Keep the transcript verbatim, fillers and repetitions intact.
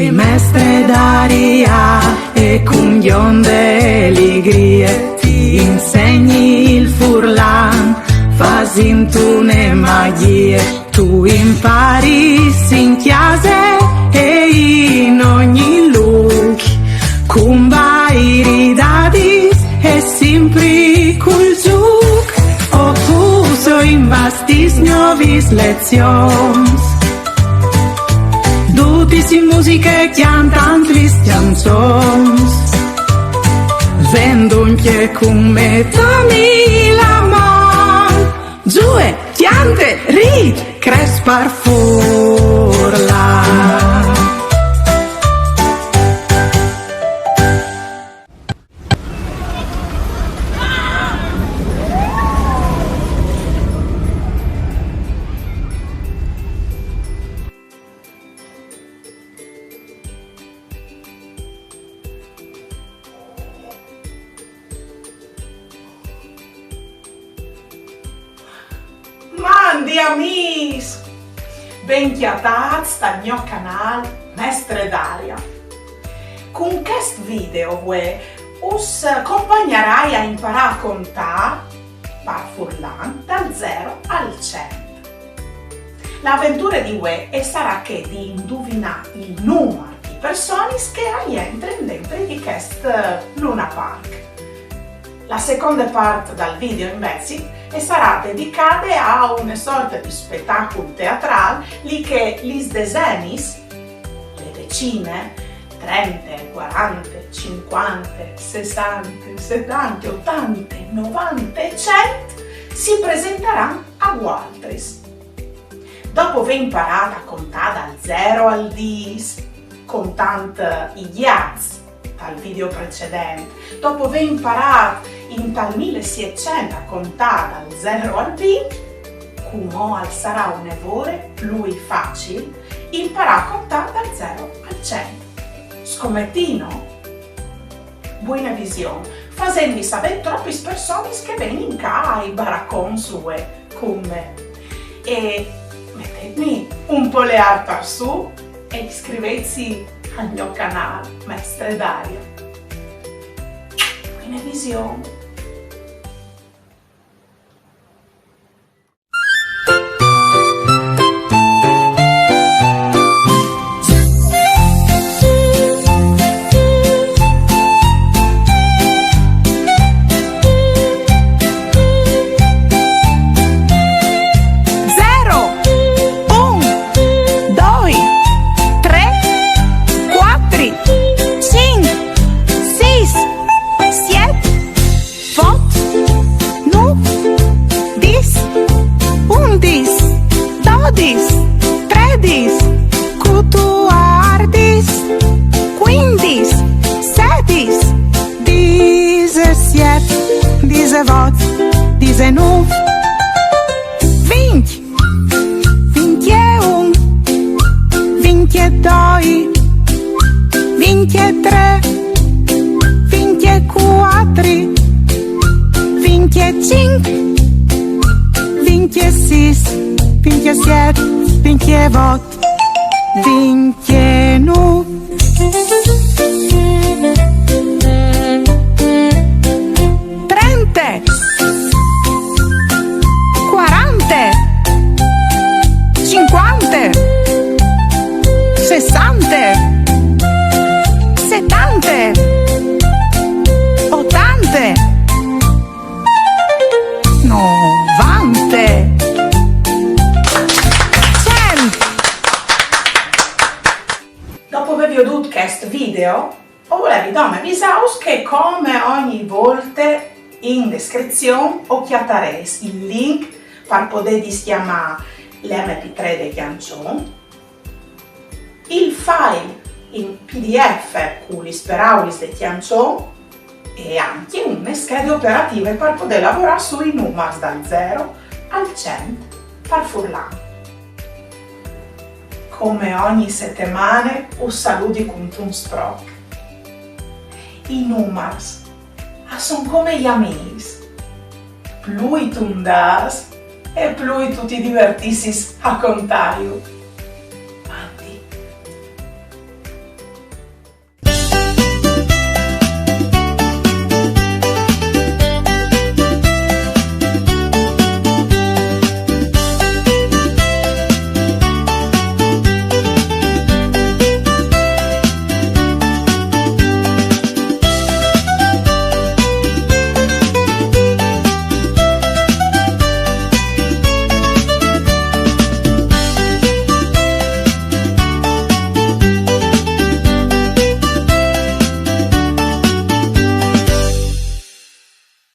Mestre Daria e cun gjonde ligrie ti insegni il furlan, fasint une magjie. Tu imparis in cjase e in ogni lûc, cun bairi dadis e simpri cul zûc, o puso in bastis gnovis lezions. Dutis in musiche cjantant lis cjanzons. Ven duncje cun me, dami la man. Zue, cjante, rît, crès par furlan. Mandi amîs! Ben cjatâts tal gno canâl Mestre Daria. Cun chest video vuê us compagnarai a imparâ a contâ par furlan dal zero al cent. La aventure di vuê e sarà chê di induvinâ il numar di personis che a jentrin dentri di chest Luna Park. La seconde part dal video, invezit, e sarà dedicade a une sorte di spetacul teatrâl li che lis desenis, le decine, trente, cuarante, cincuante, sessante, setante, otante, novante e cent, si presentaran a vualtris. Dopo vê imparât a contâ dal zero al dîs, contant i gjats tal video precedent, dopo vê imparât intal mil e sietcent a contâ dal zero al vincj, cumò al sarà une vore plui facil imparâ a contâ dal zero al cent. Scometìno? Buine vision, fasêtmi savê tropis personis che a vegnin ca ai baracons vuê cun me. E metêtmi un poleâr parsù e iscrivêtsi al gno canâl Mestre Daria. Buine vision. Zero, un, doi, trê, cuatri, cinc, sîs, siet, vot, nûf, dîs, undis, dodis, tredis, cutuardis, cuindis, sedis, disesiet, disevot, disenûf, vincj, vincjeun, vincjedoi, vincjetrê, vincjecuatri, vincjecinc, vincjesîs, vincjesiet, vincjevot, vincjenûf, trente, cuarante, cincuante, sessante, setante, otante, novante, cent. Dopo vê viodût chest video, o volevi dome visâus che, come ogni volte, in descrizion o cjatarês il link par podê discjamâ l'M P trê de cjançon, il file in P D F cu lis peraulis de cjançon e ancje une schede operative par podê lavorâ sui numars dal zero al cent par furlan. Come ogni setemane, us saludi cuntun sproc. I numars a son come i amîs. Plui tu 'nd âs e plui tu ti divertissis a contâju.